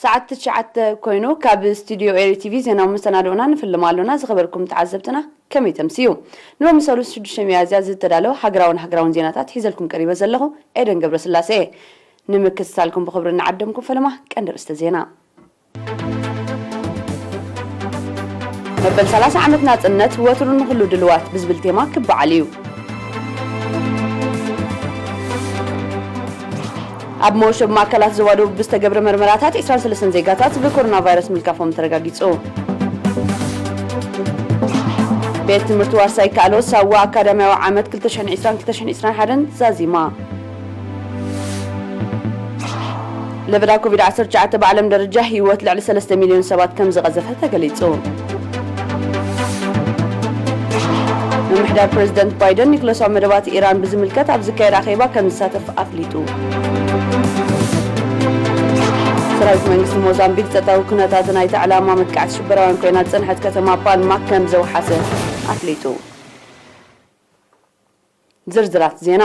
ሰዓት ትሽዓተ ኮይኑ፣ ካብ ስቱዲዮ ኤሪ ቲቪ ዜናዊ መሰናድኦና ንፍልም ኣሎና። ዝኸበርኩም ተዓዘብትና፣ ከመይ ተምስዩ? ንሎሚ ሰሉስ ሽዱሽተ ሚያዝያ ዝተዳለወ ሃገራውን ሃገራውን ዜናታት ሒዘልኩም ቀሪበ ዘለኹ ኤደን ገብረስላሴ። ንምክትታልኩም ብኽብሪ እናዓደምኩም፣ ፈለማ ቀንዲ ርእስተ ዜና። መበል ሰላሳ ዓመት ናጽነት፣ ወትሩ ንኹሉ ድልዋት ብዝብል ቴማ ክበዓል እዩ። ኣብ መወሸቢ ማእከላት ዞባ ደቡብ ብዝተገብረ መርመራታት፣ ዒስራን ሰለስተን ዜጋታት ብኮሮና ቫይረስ ምልካፎም ተረጋጊጹ። ቤት ትምህርቲ ዋርሳይ ይከኣሎ፣ ሳዋ ኣካዳሚያዊ ዓመት ክልተ ሽሕን ዕስራን ክልተ ሽሕን ዕስራን ሓደን ዛዚማ። ለበዳ ኮቪድ ዓሰርተ ትሽዓተ ብዓለም ደረጃ ህይወት ልዕሊ ሰለስተ ሚልዮን ሰባት ከም ዝቐዘፈ ተገሊጹ። ምምሕዳር ፕረዚደንት ባይደን ኒክለሳዊ መደባት ኢራን ብዝምልከት ኣብ ዝካየድ ኣኼባ ከም ዝሳተፍ ኣፍሊጡ። ሰራዊት መንግስቲ ሞዛምቢክ ጸጥታዊ ኩነታት ናይታ ዕላማ መጥቃዕቲ ሽበራውያን ኮይና ዝጸንሐት ከተማ ፓልማ ከም ዘውሓሰ ኣፍሊጡ። ዝርዝራት ዜና።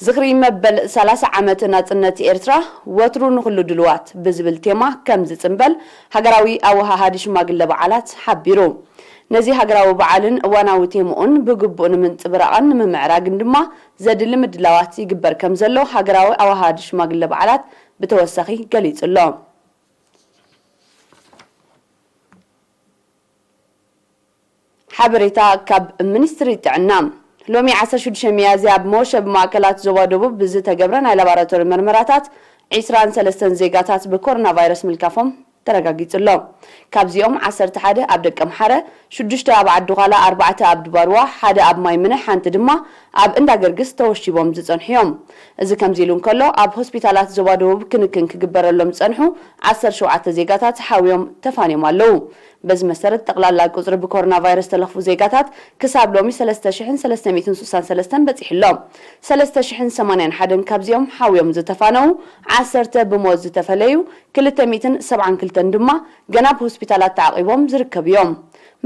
ዝኽሪ መበል ሰላሳ ዓመት ናጽነት ኤርትራ፣ ወትሩ ንኹሉ ድልዋት ብዝብል ቴማ ከም ዝጽንበል ሃገራዊ ኣወሃሃዲ ሽማግለ በዓላት ሓቢሩ። ነዚ ሃገራዊ በዓልን እዋናዊ ቴምኡን ብግቡእ ንምንጽብራቕን ንምምዕራግን ድማ ዘድሊ ምድላዋት ይግበር ከም ዘሎ ሃገራዊ ኣወሃሃዲ ሽማግለ በዓላት ብተወሳኺ ገሊጹ ኣሎ። ሓበሬታ ካብ ሚኒስትሪ ጥዕና። ሎሚ ዓሰርተ ሽዱሽተ ሚያዝያ ኣብ መወሸቢ ማእከላት ዞባ ደቡብ ብዝተገብረ ናይ ላቦራቶሪ መርመራታት፣ ዒስራን ሰለስተን ዜጋታት ብኮሮና ቫይረስ ምልካፎም ተረጋጊጹ ኣሎ። ካብዚኦም ዓሰርተ ሓደ ኣብ ደቀምሓረ፣ ሽዱሽተ ኣብ ዓዲ ዃላ፣ ኣርባዕተ ኣብ ድባርዋ፣ ሓደ ኣብ ማይ ምነ፣ ሓንቲ ድማ ኣብ እንዳ ገርግስ ተወሺቦም ዝጸንሑ እዮም። እዚ ከምዚ ኢሉ እንከሎ፣ ኣብ ሆስፒታላት ዞባ ደቡብ ክንክን ክግበረሎም ዝጸንሑ ዓሰርተ ሸውዓተ ዜጋታት ሓውዮም ተፋንዮም ኣለዉ። በዚ መሰረት፣ ጠቕላላ ቁጽሪ ብኮሮና ቫይረስ ተለኽፉ ዜጋታት ክሳብ ሎሚ ሰለስተ ሽሕን ሰለስተ ሚእትን ስሳን ሰለስተን በጺሑ ኣሎ። ሰለስተ ሽሕን ሰማንያን ሓደን ካብዚኦም ሓውዮም ዝተፋነዉ፣ ዓሰርተ ብሞት ዝተፈለዩ፣ ክልተ ሚእትን ሰብዓን ክልተን ድማ ገና ብሆስፒታላት ተዓቒቦም ዝርከቡ እዮም።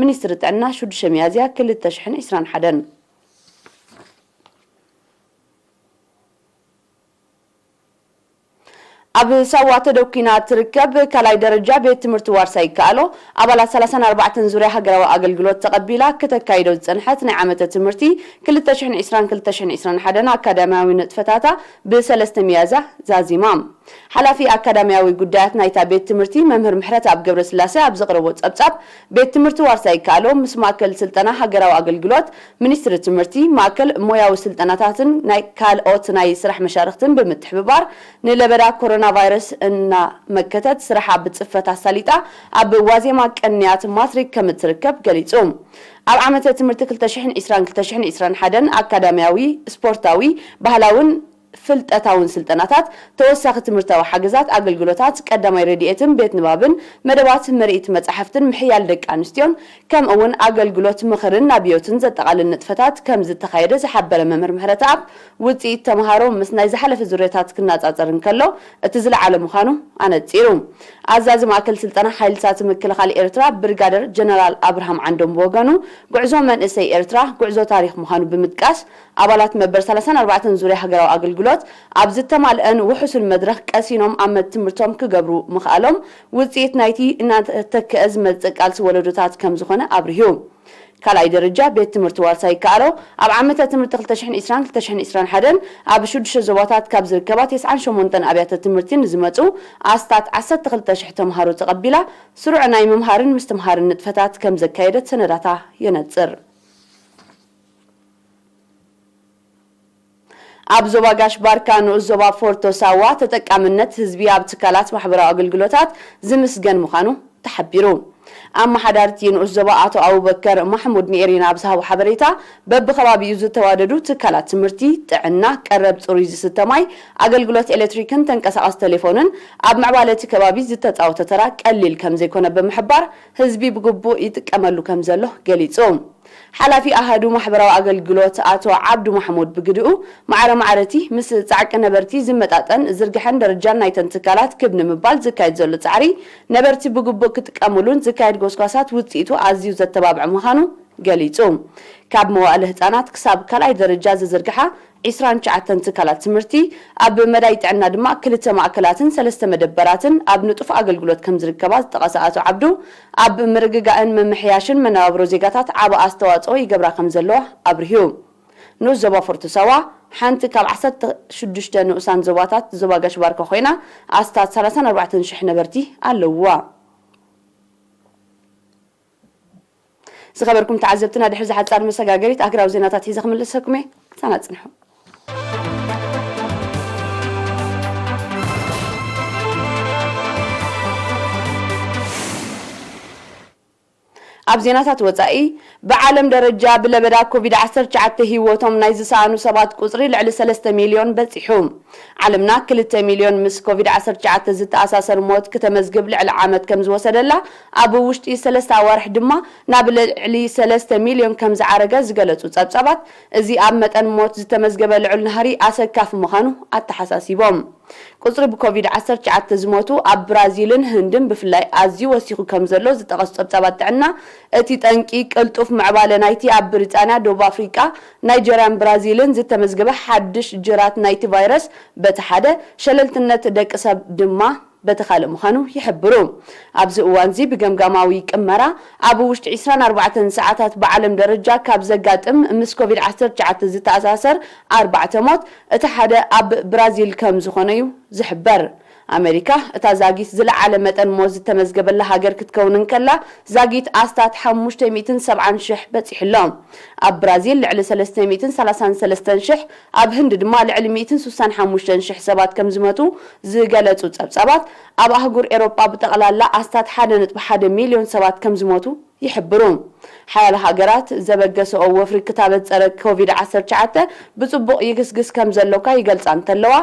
ሚኒስትሪ ጥዕና፣ ሽዱሽተ ሚያዝያ ክልተ ሽሕን ዕስራን ሓደን። ኣብ ሳዋ ተደኲና እትርከብ ካልኣይ ደረጃ ቤት ትምህርቲ ዋርሳይ ይከኣሎ፣ ኣባላት ሰላሳን ኣርባዕተን ዙርያ ሃገራዊ ኣገልግሎት ተቐቢላ ክተካይዶ ዝጸንሐት ናይ ዓመተ ትምህርቲ ክልተ ሽሕን ዕስራን ክልተ ሽሕን ዕስራን ሓደን ኣካዳሚያዊ ንጥፈታታ ብሰለስተ ሚያዝያ ዛዚማ። ሓላፊ ኣካዳሚያዊ ጉዳያት ናይታ ቤት ትምህርቲ መምህር ምሕረትኣብ ገብረስላሴ ኣብ ዘቕረቦ ጸብጻብ፣ ቤት ትምህርቲ ዋርሳይ ይከኣሎ ምስ ማእከል ስልጠና ሃገራዊ ኣገልግሎት፣ ሚኒስትሪ ትምህርቲ፣ ማእከል ሞያዊ ስልጠናታትን ናይ ካልኦት ናይ ስራሕ መሻርኽትን ብምትሕብባር፣ ንለበዳ ኮሮና ቫይረስ እናመከተት ስራሓ ብጽፈት ኣሳሊጣ ኣብ ዋዜማ ቅንያት ማትሪክ ከም እትርከብ ገሊጹ። ኣብ ዓመተ ትምህርቲ ክልተ ሽሕን ዕስራን ክልተ ሽሕን ዕስራን ሓደን ኣካዳሚያዊ፣ ስፖርታዊ፣ ባህላውን ፍልጠታውን ስልጠናታት፣ ተወሳኺ ትምህርታዊ ሓገዛት፣ ኣገልግሎታት ቀዳማይ ረድኤትን ቤት ንባብን፣ መደባት ምርኢት መጻሕፍትን ምሕያል ደቂ ኣንስትዮን፣ ከምኡ እውን ኣገልግሎት ምኽርን ናብዮትን ዘጠቓልል ንጥፈታት ከም ዝተኻየደ ዝሓበረ መምህር ምሕረተኣብ፣ ውጽኢት ተምሃሮ ምስ ናይ ዝሓለፈ ዙርያታት ክነጻጸር እንከሎ እቲ ዝለዓለ ምዃኑ ኣነጺሩ። ኣዛዚ ማእከል ስልጠና ሓይልታት ምክልኻል ኤርትራ ብርጋደር ጀነራል ኣብርሃም ዓንዶም ብወገኑ፣ ጉዕዞ መንእሰይ ኤርትራ ጉዕዞ ታሪኽ ምዃኑ ብምጥቃስ፣ ኣባላት መበል ሰላሳን ኣርባዕተን ዙርያ ሃገራዊ ኣገልግሎት ኣብ ዝተማልአን ውሑስን መድረኽ ቀሲኖም ኣመት ትምህርቶም ክገብሩ ምኽኣሎም ውጽኢት ናይቲ እናተተክአ ዝመጽእ ቃልሲ ወለዶታት ከም ዝኾነ ኣብሪሁ። ካልኣይ ደረጃ ቤት ትምህርቲ ዋርሳይ ይከኣሎ ኣብ ዓመተ ትምህርቲ ክልተ ሽሕን ዕስራን ክልተ ሽሕን ዕስራን ሓደን ኣብ ሽዱሽተ ዞባታት ካብ ዝርከባ ተስዓን ሸሞንተን ኣብያተ ትምህርቲ ንዝመጹ ኣስታት ዓሰርተ ክልተ ሽሕ ተምሃሮ ተቐቢላ ስሩዕ ናይ ምምሃርን ምስትምሃርን ንጥፈታት ከም ዘካየደት ሰነዳታ የነጽር። ኣብ ዞባ ጋሽ ባርካ ንኡስ ዞባ ፎርቶ ሳዋ ተጠቃምነት ህዝቢ ኣብ ትካላት ማሕበራዊ ኣገልግሎታት ዝምስገን ምዃኑ ተሓቢሩ። ኣመሓዳርቲ ንኡስ ዞባ ኣቶ ኣቡበከር ማሕሙድ ንኤሪና ኣብ ዝሃቦ ሓበሬታ፣ በብኸባቢኡ ዝተዋደዱ ትካላት ትምህርቲ፣ ጥዕና፣ ቀረብ ጽሩይ ዝስተ ማይ፣ ኣገልግሎት ኤሌክትሪክን ተንቀሳቐሲ ቴሌፎንን ኣብ ምዕባለ እቲ ከባቢ ዝተጻወቶ ተራ ቀሊል ከም ዘይኮነ ብምሕባር፣ ህዝቢ ብግቡእ ይጥቀመሉ ከም ዘሎ ገሊጹ። ሓላፊ ኣሃዱ ማሕበራዊ ኣገልግሎት ኣቶ ዓብዱ ማሕሙድ ብግድኡ፣ ማዕረ ማዕረ እቲ ምስ ጻዕቂ ነበርቲ ዝመጣጠን ዝርግሐን ደረጃን ናይተን ትካላት ክብ ንምባል ዝካየድ ዘሎ ጻዕሪ፣ ነበርቲ ብግቡእ ክጥቀሙሉን ዝካየድ ጎስጓሳት ውጽኢቱ ኣዝዩ ዘተባብዕ ምዃኑ ገሊጹ። ካብ መዋእለ ህጻናት ክሳብ ካልኣይ ደረጃ ዝዝርግሓ ዕስራን ትሽዓተን ትካላት ትምህርቲ፣ ኣብ መዳይ ጥዕና ድማ ክልተ ማእከላትን ሰለስተ መደበራትን ኣብ ንጡፍ ኣገልግሎት ከም ዝርከባ ዝጠቐሰ ኣቶ ዓብዱ፣ ኣብ ምርግጋእን ምምሕያሽን መነባብሮ ዜጋታት ዓቢ ኣስተዋጽኦ ይገብራ ከም ዘለዋ ኣብሪሁ። ንኡስ ዞባ ፎርቶ ሳዋ ሓንቲ ካብ ዓሰርተ ሽዱሽተ ንኡሳን ዞባታት ዞባ ጋሽ ባርካ ኮይና፣ ኣስታት ሰላሳን ኣርባዕተን ሽሕ ነበርቲ ኣለውዋ። ዝኸበርኩም ተዓዘብትና፣ ድሕሪ ዝሓጻር መሰጋገሪት ኣግራብ ዜናታት ሒዘ ክምልሰኩም እየ። ሳና ጽንሑ። ኣብ ዜናታት ወጻኢ፣ ብዓለም ደረጃ ብለበዳ ኮቪድ ዓሰርተ ትሽዓተ ህይወቶም ናይ ዝሰኣኑ ሰባት ቁጽሪ ልዕሊ ሰለስተ ሚልዮን በጺሑ። ዓለምና ክልተ ሚልዮን ምስ ኮቪድ ዓሰርተ ትሽዓተ ዝተኣሳሰር ሞት ክተመዝግብ ልዕሊ ዓመት ከም ዝወሰደላ፣ ኣብ ውሽጢ ሰለስተ ኣዋርሕ ድማ ናብ ልዕሊ ሰለስተ ሚልዮን ከም ዝዓረገ ዝገለጹ ጸብጻባት፣ እዚ ኣብ መጠን ሞት ዝተመዝገበ ልዑል ናህሪ ኣሰካፊ ምዃኑ ኣተሓሳሲቦም። ቁጽሪ ብኮቪድ ዓሰርተ ትሽዓተ ዝሞቱ ኣብ ብራዚልን ህንድን ብፍላይ ኣዝዩ ወሲኹ ከም ዘሎ ዝጠቐሱ ጸብጻባት ጥዕና፣ እቲ ጠንቂ ቅልጡፍ ምዕባለ ናይቲ ኣብ ብሪጣንያ፣ ደቡብ ኣፍሪቃ፣ ናይጀርያን ብራዚልን ዝተመዝገበ ሓድሽ ጅራት ናይቲ ቫይረስ በቲ ሓደ፣ ሸለልትነት ደቂ ሰብ ድማ በቲ ካልእ ምዃኑ ይሕብሩ። ኣብዚ እዋንዚ ብገምጋማዊ ቅመራ ኣብ ውሽጢ ዕስራን ኣርባዕተን ሰዓታት ብዓለም ደረጃ ካብ ዘጋጥም ምስ ኮቪድ ዓሰርተ ትሽዓተ ዝተኣሳሰር ኣርባዕተ ሞት፣ እቲ ሓደ ኣብ ብራዚል ከም ዝኾነ እዩ ዝሕበር። ኣሜሪካ እታ ዛጊት ዝለዓለ መጠን ሞት ዝተመዝገበላ ሃገር ክትከውን እንከላ፣ ዛጊት ኣስታት ሓሙሽተ ሚእትን ሰብዓን ሽሕ በጺሑ ኣሎ። ኣብ ብራዚል ልዕሊ ሰለስተ ሚእትን ሰላሳን ሰለስተን ሽሕ፣ ኣብ ህንዲ ድማ ልዕሊ ሚእትን ስሳን ሓሙሽተን ሽሕ ሰባት ከም ዝመቱ ዝገለጹ ጸብጻባት፣ ኣብ ኣህጉር ኤሮጳ ብጠቕላላ ኣስታት ሓደ ነጥቢ ሓደ ሚልዮን ሰባት ከም ዝሞቱ ይሕብሩ። ሓያሎ ሃገራት ዘበገሰኦ ወፍሪ ክታበት ጸረ ኮቪድ ዓሰርተ ትሽዓተ ብጽቡቕ ይግስግስ ከም ዘሎካ ይገልጻ እንተለዋ፣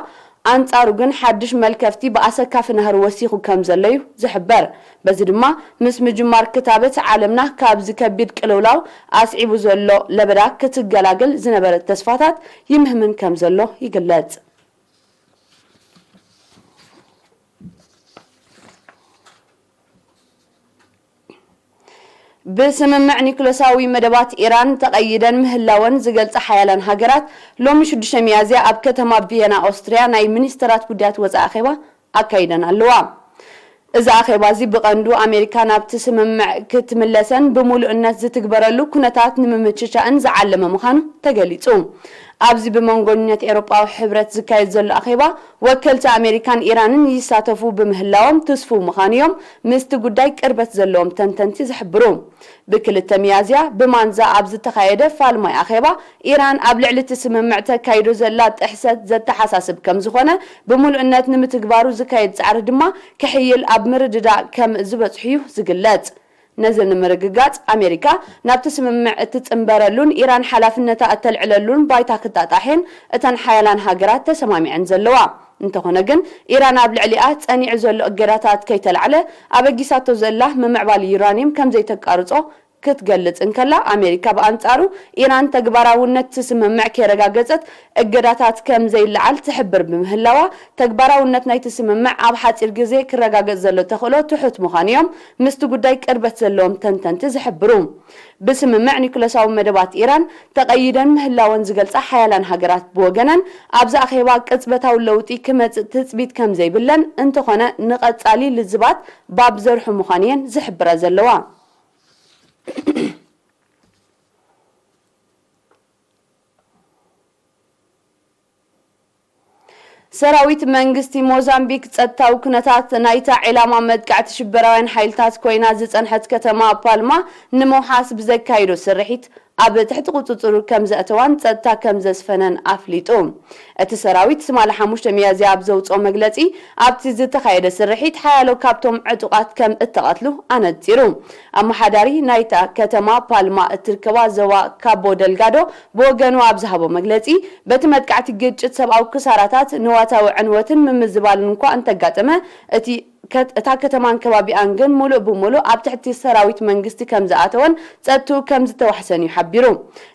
ኣንጻሩ ግን ሓድሽ መልከፍቲ ብኣሰካፊ ናህሪ ወሲኹ ከም ዘሎ እዩ ዝሕበር። በዚ ድማ ምስ ምጅማር ክታበት ዓለምና ካብዚ ከቢድ ቅልውላው ኣስዒቡ ዘሎ ለበዳ ክትገላግል ዝነበረ ተስፋታት ይምህምን ከም ዘሎ ይግለጽ። ብስምምዕ ኒኩለሳዊ መደባት ኢራን ተቐይደን ምህላወን ዝገልጻ ሓያላን ሃገራት፣ ሎሚ ሽዱሽተ ሚያዝያ ኣብ ከተማ ቪየና ኦስትርያ ናይ ሚኒስተራት ጉዳያት ወጻኢ ኣኼባ ኣካይደን ኣለዋ። እዚ ኣኼባ እዚ ብቐንዱ ኣሜሪካ ናብቲ ስምምዕ ክትምለሰን ብምሉእነት ዝትግበረሉ ኩነታት ንምምችቻእን ዝዓለመ ምዃኑ ተገሊጹ። ኣብዚ ብመንጎኝነት ኤውሮጳዊ ሕብረት ዝካየድ ዘሎ ኣኼባ፣ ወከልቲ ኣሜሪካን ኢራንን ይሳተፉ ብምህላዎም ትስፉው ምዃኑ እዮም ምስቲ ጉዳይ ቅርበት ዘለዎም ተንተንቲ ዝሕብሩ። ብክልተ ሚያዝያ ብማንዛ ኣብ ዝተኻየደ ፋልማይ ኣኼባ፣ ኢራን ኣብ ልዕሊ እቲ ስምምዕ ተካይዶ ዘላ ጥሕሰት ዘተሓሳስብ ከም ዝኾነ፣ ብምሉእነት ንምትግባሩ ዝካየድ ጻዕሪ ድማ ክሕይል ኣብ ምርድዳእ ከም ዝበጽሑ እዩ ዝግለጽ። ነዚ ንምርግጋጽ፣ ኣሜሪካ ናብቲ ስምምዕ እትጽንበረሉን ኢራን ሓላፍነታ እተልዕለሉን ባይታ ክጣጣሕ እየን እተን ሓያላን ሃገራት ተሰማሚዐን ዘለዋ። እንተኾነ ግን፣ ኢራን ኣብ ልዕሊኣ ጸኒዑ ዘሎ እገዳታት ከይተላዕለ፣ ኣበጊሳቶ ዘላ ምምዕባል ዩራኒየም ከም ዘይተቃርጾ ክትገልጽ እንከላ፣ ኣሜሪካ ብኣንጻሩ፣ ኢራን ተግባራውነት እቲ ስምምዕ ከይረጋገጸት እገዳታት ከም ዘይለዓል ትሕብር ብምህላዋ፣ ተግባራውነት ናይቲ ስምምዕ ኣብ ሓጺር ግዜ ክረጋገጽ ዘሎ ተኽእሎ ትሑት ምዃኑ እዮም ምስቲ ጉዳይ ቅርበት ዘለዎም ተንተንቲ ዝሕብሩ። ብስምምዕ ኒኩለሳዊ መደባት ኢራን ተቐይደን ምህላወን ዝገልጻ ሓያላን ሃገራት ብወገነን፣ ኣብዚ ኣኼባ ቅጽበታዊ ለውጢ ክመጽእ ትጽቢት ከም ዘይብለን፣ እንተኾነ ንቐጻሊ ልዝባት ባብ ዘርሑ ምዃን እየን ዝሕብራ ዘለዋ። ሰራዊት መንግስቲ ሞዛምቢክ ጸጥታዊ ኩነታት ናይታ ዒላማ መጥቃዕቲ ሽበራውያን ሓይልታት ኮይና ዝጸንሐት ከተማ ፓልማ ንምውሓስ ብዘካይዶ ስርሒት ኣብ ትሕቲ ቁጽጽሩ ከም ዘእተዋን ጸጥታ ከም ዘስፈነን ኣፍሊጡ። እቲ ሰራዊት ትማሊ ሓሙሽተ ሚያዝያ ኣብ ዘውጽኦ መግለጺ፣ ኣብቲ ዝተኻየደ ስርሒት ሓያሎ ካብቶም ዕጡቓት ከም እተቐትሉ ኣነጺሩ። ኣመሓዳሪ ናይታ ከተማ ፓልማ እትርከባ ዞባ ካቦ ደልጋዶ ብወገኑ ኣብ ዝሃቦ መግለጺ፣ በቲ መጥቃዕቲ ግጭት ሰብኣዊ ክሳራታት፣ ንዋታዊ ዕንወትን ምምዝባልን እኳ እንተጋጠመ፣ እቲ ከት-፣ እታ ከተማን ከባቢኣን ግን ሙሉእ ብሙሉእ ኣብ ትሕቲ ሰራዊት መንግስቲ ከም ዝኣተወን ጸጥትኡ ከም ዝተዋሕሰን እዩ ሓቢሩ።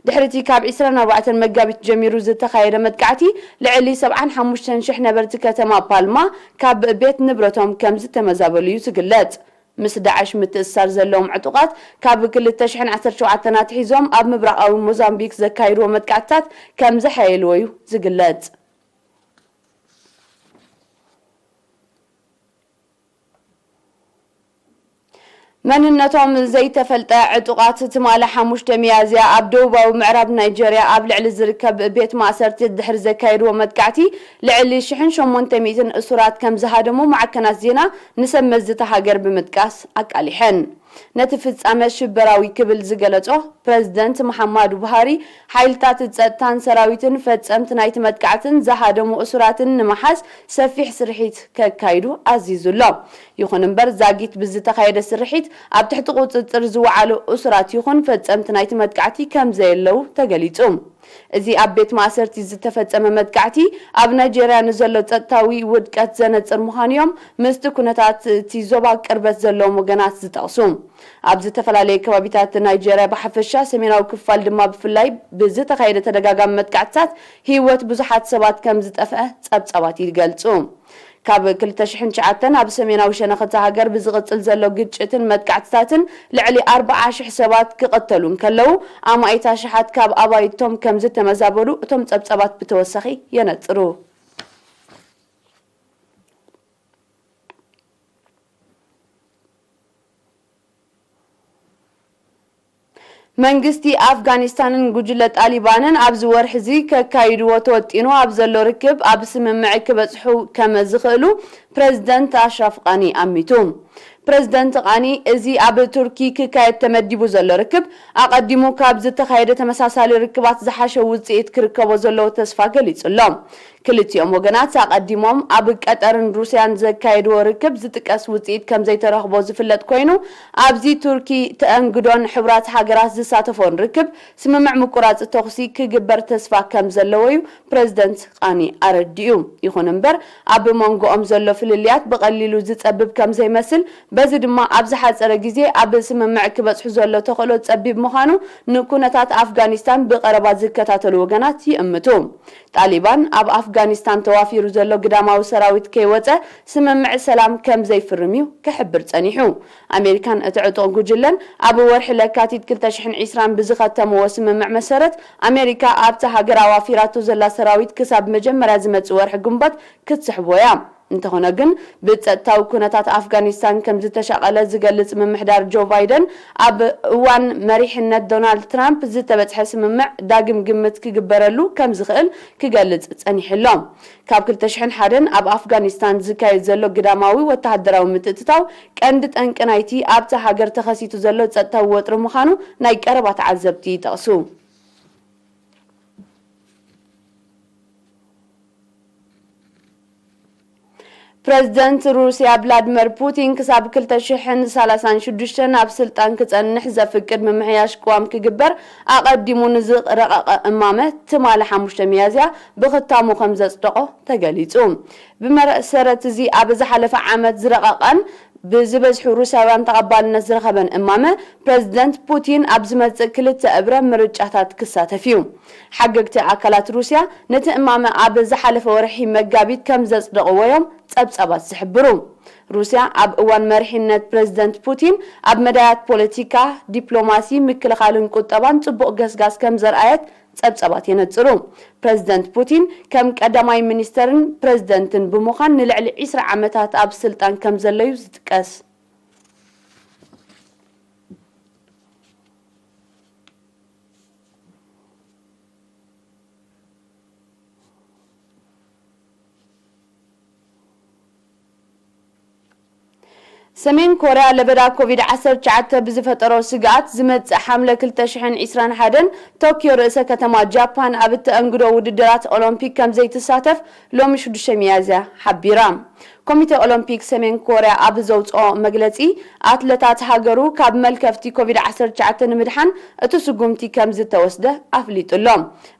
ድሕሪ እቲ ካብ ዕስራን ኣርባዕተን መጋቢት ጀሚሩ ዝተኻየደ መጥቃዕቲ፣ ልዕሊ ሰብዓን ሓሙሽተን ሽሕ ነበርቲ ከተማ ፓልማ ካብ ቤት ንብረቶም ከም ዝተመዛበሉ እዩ ዝግለጽ። ምስ ዳዕሽ ምትእስሳር ዘለዎም ዕጡቓት ካብ ክልተ ሽሕን ዓሰርተ ሸውዓተን ኣትሒዞም ኣብ ምብራቓዊ ሞዛምቢክ ዘካይድዎ መጥቃዕትታት ከም ዘሓየልዎ እዩ ዝግለጽ። መንነቶም ዘይተፈልጠ ዕጡቓት ትማሊ ሓሙሽተ ሚያዝያ ኣብ ደቡባዊ ምዕራብ ናይጀርያ ኣብ ልዕሊ ዝርከብ ቤት ማእሰርቲ ድሕሪ ዘካየድዎ መጥቃዕቲ ልዕሊ ሽሕን ሸሞንተ ሚእትን እሱራት ከም ዝሃደሙ ማዕከናት ዜና ንሰብ መዚ እታ ሃገር ብምጥቃስ ኣቃሊሐን። ነቲ ፍጻመ ሽበራዊ ክብል ዝገለጾ ፕረዚደንት መሓማዱ ቡሃሪ፣ ሓይልታት ጸጥታን ሰራዊትን ፈጸምቲ ናይቲ መጥቃዕትን ዝሃደሙ እሱራትን ንምሓዝ ሰፊሕ ስርሒት ከካይዱ ኣዚዙ ኣሎ። ይኹን እምበር፣ ዛጊት ብዝተኻየደ ስርሒት ኣብ ትሕቲ ቁጽጽር ዝወዓሉ እሱራት ይኹን ፈጸምቲ ናይቲ መጥቃዕቲ ከም ዘየለዉ ተገሊጹ። እዚ ኣብ ቤት ማእሰርቲ ዝተፈጸመ መጥቃዕቲ፣ ኣብ ናይጀርያ ንዘሎ ጸጥታዊ ውድቀት ዘነጽር ምዃኑ እዮም ምስቲ ኩነታት እቲ ዞባ ቅርበት ዘለዎም ወገናት ዝጠቕሱ። ኣብ ዝተፈላለየ ከባቢታት ናይጀርያ ብሓፈሻ፣ ሰሜናዊ ክፋል ድማ ብፍላይ ብዝተኻየደ ተደጋጋሚ መጥቃዕትታት ህይወት ብዙሓት ሰባት ከም ዝጠፍአ ጸብጻባት ይገልጹ። ካብ ክልተ ሽሕን ትሽዓተን ኣብ ሰሜናዊ ሸነኽ እታ ሃገር ብዝቕጽል ዘሎ ግጭትን መጥቃዕትታትን ልዕሊ ኣርብዓ ሽሕ ሰባት ክቕተሉ እንከለዉ፣ ኣማኢት ኣሽሓት ካብ ኣባይቶም ከም ዝተመዛበሉ እቶም ጸብጻባት ብተወሳኺ የነጽሩ። መንግስቲ ኣፍጋኒስታንን ጉጅለ ጣሊባንን ኣብዚ ወርሒ እዚ ከካይድዎ ተወጢኑ ኣብ ዘሎ ርክብ፣ ኣብ ስምምዕ ክበጽሑ ከም ዝኽእሉ ፕረዚደንት ኣሽራፍ ቃኒ ኣሚቱ። ፕረዚደንት ቃኒ፣ እዚ ኣብ ቱርኪ ክካየድ ተመዲቡ ዘሎ ርክብ፣ ኣቐዲሙ ካብ ዝተኻየደ ተመሳሳሊ ርክባት ዝሓሸ ውጽኢት ክርከቦ ዘለዎ ተስፋ ገሊጹ ኣሎ። ክልቲኦም ወገናት ኣቐዲሞም ኣብ ቀጠርን ሩስያን ዘካየድዎ ርክብ ዝጥቀስ ውጽኢት ከም ዘይተረኽቦ ዝፍለጥ ኮይኑ፣ ኣብዚ ቱርኪ ተኣንግዶን ሕቡራት ሃገራት ዝሳተፎን ርክብ ስምምዕ ምቁራጽ ተኹሲ ክግበር ተስፋ ከም ዘለዎ እዩ ፕረዚደንት ቃኒ ኣረዲኡ። ይኹን እምበር፣ ኣብ መንጎኦም ዘሎ ፍልልያት ብቐሊሉ ዝጸብብ ከም ዘይመስል፣ በዚ ድማ ኣብ ዝሓጸረ ግዜ ኣብ ስምምዕ ክበጽሑ ዘሎ ተኽእሎ ጸቢብ ምዃኑ ንኩነታት ኣፍጋኒስታን ብቐረባ ዝከታተሉ ወገናት ይእምቱ። ጣሊባን ኣብ ኣፍጋኒስታን ተዋፊሩ ዘሎ ግዳማዊ ሰራዊት ከይወጸ ስምምዕ ሰላም ከም ዘይፍርም እዩ ክሕብር ጸኒሑ። ኣሜሪካን እቲ ዕጡቕ ጉጅለን ኣብ ወርሒ ለካቲት ክልተ ሽሕን ዕስራን ብዝኸተምዎ ስምምዕ መሰረት፣ ኣሜሪካ ኣብታ ሃገር ኣዋፊራቶ ዘላ ሰራዊት ክሳብ መጀመርያ ዝመጽእ ወርሒ ግንቦት ክትስሕቦ እያ። እንተኾነ ግን፣ ብጸጥታዊ ኩነታት ኣፍጋኒስታን ከም ዝተሻቐለ ዝገልጽ ምምሕዳር ጆ ባይደን፣ ኣብ እዋን መሪሕነት ዶናልድ ትራምፕ ዝተበጽሐ ስምምዕ ዳግም ግምት ክግበረሉ ከም ዝኽእል ክገልጽ ጸኒሑ ኣሎ። ካብ ክልተ ሽሕን ሓደን ኣብ ኣፍጋኒስታን ዝካየድ ዘሎ ግዳማዊ ወተሃደራዊ ምትእትታው ቀንዲ ጠንቂ ናይቲ ኣብታ ሃገር ተኸሲቱ ዘሎ ጸጥታዊ ወጥሪ ምዃኑ ናይ ቀረባ ተዓዘብቲ ይጠቕሱ። ፕረዚደንት ሩስያ ቭላድመር ፑቲን ክሳብ ክልተ ሽሕን ሰላሳን ሽዱሽተን ኣብ ስልጣን ክጸንሕ ዘፍቅድ ምምሕያሽ ቅዋም ክግበር ኣቐዲሙ ንዝረቐቐ እማመ ትማሊ ሓሙሽተ ሚያዝያ ብኽታሙ ከም ዘጽደቖ ተገሊጹ። ብመሰረት እዚ ኣብ ዝሓለፈ ዓመት ዝረቐቐን ብዝበዝሑ ሩስያውያን ተቐባልነት ዝረኸበን እማመ ፕረዚደንት ፑቲን ኣብ ዝመጽእ ክልተ እብረ ምርጫታት ክሳተፍ እዩ። ሓገግቲ ኣካላት ሩስያ ነቲ እማመ ኣብ ዝሓለፈ ወርሒ መጋቢት ከም ዘጽደቕዎ እዮም ጸብጻባት ዝሕብሩ። ሩስያ ኣብ እዋን መሪሕነት ፕረዚደንት ፑቲን ኣብ መዳያት ፖለቲካ፣ ዲፕሎማሲ፣ ምክልኻልን ቁጠባን ጽቡቕ ገስጋስ ከም ዘርኣየት ጸብጻባት የነጽሩ። ፕረዚደንት ፑቲን ከም ቀዳማይ ሚኒስተርን ፕረዚደንትን ብምዃን ንልዕሊ ዕስራ ዓመታት ኣብ ስልጣን ከም ዘሎ እዩ ዝጥቀስ። ሰሜን ኮርያ ለበዳ ኮቪድ ዓሰርተ ትሽዓተ ብዝፈጠሮ ስግኣት፣ ዝመጽእ ሓምለ ክልተ ሽሕን ዕስራን ሓደን ቶክዮ ርእሰ ከተማ ጃፓን ኣብ እተኣንግዶ ውድድራት ኦሎምፒክ ከም ዘይትሳተፍ ሎሚ ሽዱሽተ ሚያዝያ ሓቢራ። ኮሚተ ኦሎምፒክ ሰሜን ኮርያ ኣብ ዘውጽኦ መግለጺ፣ ኣትለታት ሃገሩ ካብ መልከፍቲ ኮቪድ ዓሰርተ ትሽዓተ ንምድሓን እቲ ስጉምቲ ከም ዝተወስደ ኣፍሊጡ ኣሎ።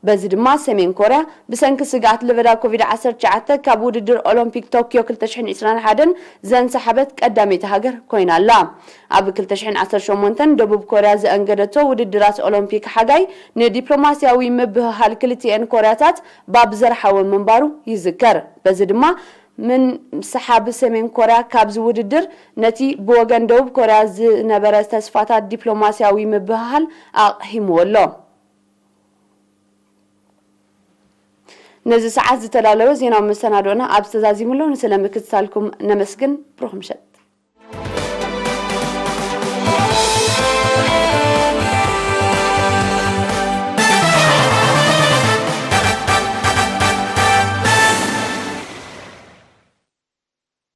በዚ ድማ ሰሜን ኮርያ ብሰንኪ ስግኣት ለበዳ ኮቪድ ዓሰርተ ትሽዓተ ካብ ውድድር ኦሎምፒክ ቶክዮ ክልተ ሽሕን ዕስራን ሓደን ዘንሰሓበት ቀዳመይቲ ሃገር ኮይና ኣላ። ኣብ ክልተ ሽሕን ዓሰርተ ሸሞንተን ደቡብ ኮርያ ዘአንገደቶ ውድድራት ኦሎምፒክ ሓጋይ ንዲፕሎማስያዊ ምብህሃል ክልቲኤን ኮርያታት ባብ ዘርሓወ ምንባሩ ይዝከር። በዚ ድማ ምን ሰሓብ ሰሜን ኮርያ ካብዚ ውድድር ነቲ ብወገን ደቡብ ኮርያ ዝነበረ ተስፋታት ዲፕሎማስያዊ ምብህሃል ኣቕሂምዎ ኣሎ። ነዚ ሰዓት ዝተዳለወ ዜናዊ መሰናዶና ኣብ ዝተዛዚሙ ኣሎ። ንስለ ምክትታልኩም ነመስግን። ብሩኽ ምሸት።